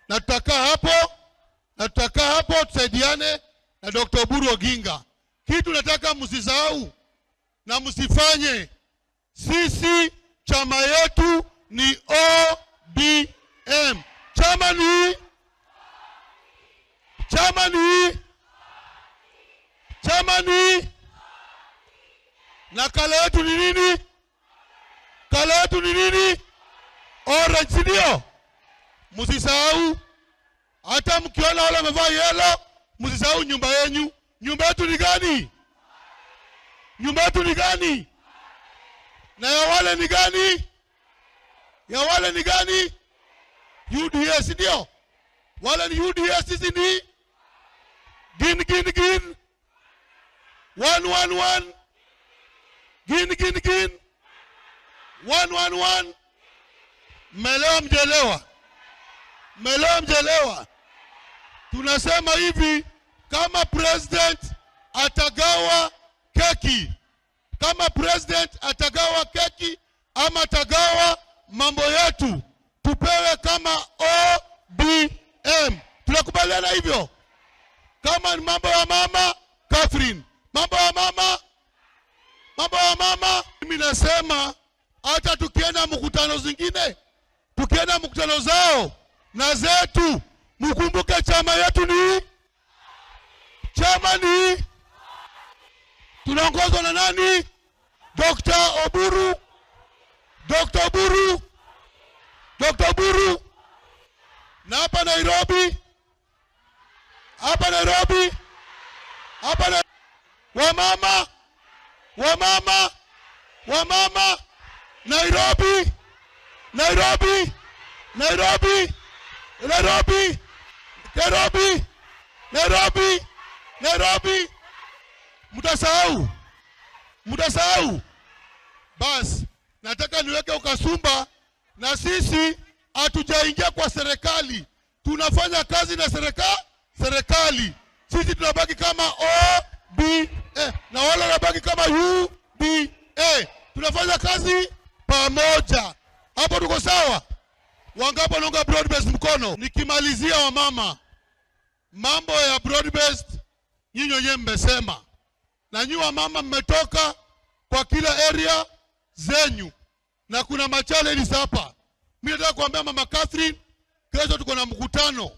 Na tutakaa hapo, na tutakaa hapo tusaidiane na Dr. Oburu Oginga. Kitu nataka msisahau na msifanye, sisi chama yetu ni ODM. Chama ni na colour yetu ni nini? Colour yetu ni nini? Orange, si ndio? Msisahau, hata mkiona wale wamevaa yellow, msisahau nyumba yenyu. Nyumba yetu ni gani? Nyumba yetu ni gani? Na ya wale ni gani? Ya wale ni gani? UDA, si ndio? Wale ni UDA, sisi ni gin gin gin one one one gin gin gin one one one. Mmeelewa mjelewa? Mmeelewa mjelewa? Tunasema hivi, kama president atagawa keki, kama president atagawa keki ama atagawa mambo yetu, tupewe kama ODM. Tunakubaliana hivyo? Kama ni mambo ya mama Catherine, mambo ya mama, mambo ya mama, mimi nasema hata tukienda mkutano zingine, tukienda mkutano zao na zetu, mkumbuke chama yetu ni chama ni tunaongozwa na nani? Dr. Oburu, Dr. Oburu, Dr. Oburu. Na hapa Nairobi, hapa Nairobi, hapa na wamama, wamama, wamama, Nairobi, Nairobi, Nairobi, Nairobi, Nairobi, Nairobi, Nairobi. Mtasahau, mtasahau. Basi nataka niweke ukasumba, na sisi hatujaingia kwa serikali, tunafanya kazi na serikali. Sisi tunabaki kama ODM na wale wanabaki kama UDA, tunafanya kazi pamoja. Hapo tuko sawa? Wangapi wanaunga broad based mkono? Nikimalizia wamama, mambo ya broad based nyinyi wenyewe mmesema, na nyinyi wamama mmetoka kwa kila area zenyu, na kuna machallenges hapa. Mimi nataka kuambia mama Catherine, kesho tuko na mkutano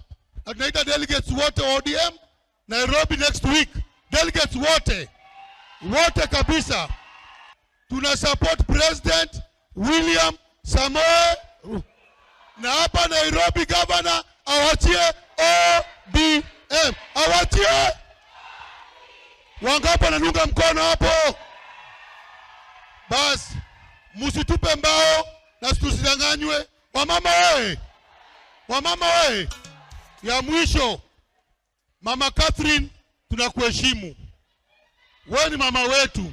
na tunaita delegates wote wa ODM Nairobi next week. Delegates wote wote kabisa, tuna support President William Samoei, na hapa Nairobi governor awachie ODM, awachie. Wangapi wananiunga mkono hapo? Basi msitupe mbao na tusidanganywe. Wamama wewe, wamama wewe. Ya mwisho, Mama Catherine, tunakuheshimu, wewe ni mama wetu,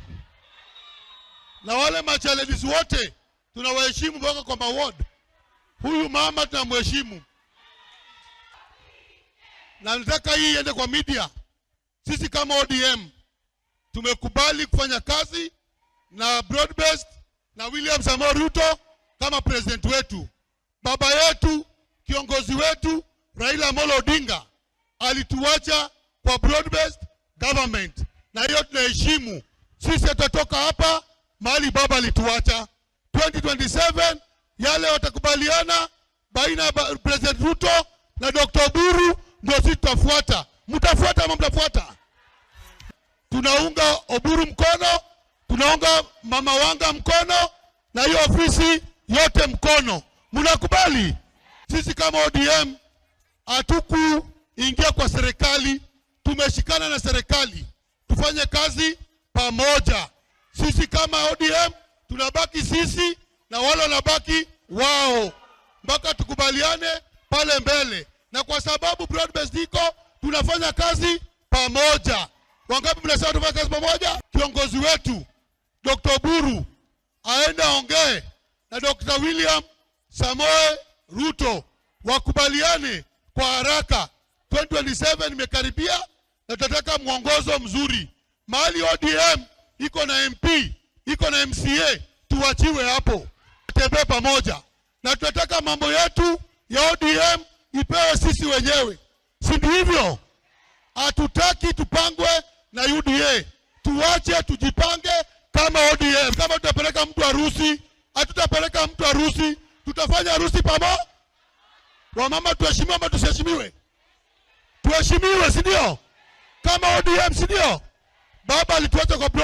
na wale machaladies wote tunawaheshimu mpaka kwa maward. Huyu mama tunamheshimu, na nataka hii iende kwa media. Sisi kama ODM tumekubali kufanya kazi na broad based na William Samoei Ruto kama president wetu. Baba yetu, kiongozi wetu Raila Amolo Odinga alituacha kwa broad based government, na hiyo tunaheshimu. Sisi tutatoka hapa mahali baba alituacha. 2027 yale watakubaliana baina ya President Ruto na Dr. Oburu ndio sisi tutafuata. Mtafuata ama mtafuata? Tunaunga Oburu mkono, tunaunga Mama Wanga mkono na hiyo ofisi yote mkono. Mnakubali? Sisi kama ODM hatukuingia kwa serikali, tumeshikana na serikali, tufanye kazi pamoja. Sisi kama ODM tunabaki sisi na wale wanabaki wao mpaka tukubaliane pale mbele, na kwa sababu broad based iko, tunafanya kazi pamoja. Wangapi mnasema tufanye kazi pamoja? Kiongozi wetu Dr. Oburu aende aongee na Dr. William Samoei Ruto, wakubaliane kwa haraka. 2027 imekaribia na tunataka mwongozo mzuri. Mahali ODM iko na MP, iko na MCA, tuachiwe hapo, tembee pamoja, na tunataka mambo yetu ya ODM. Ipewe sisi wenyewe, si ndivyo? Hatutaki tupangwe na UDA, tuache tujipange kama ODM. Kama tutapeleka mtu harusi, hatutapeleka mtu harusi, tutafanya harusi pamoja. Wamama tuheshimiwe ama tusiheshimiwe? Tuheshimiwe, si ndio? Kama ODM, si ndio? Baba alituacha kwa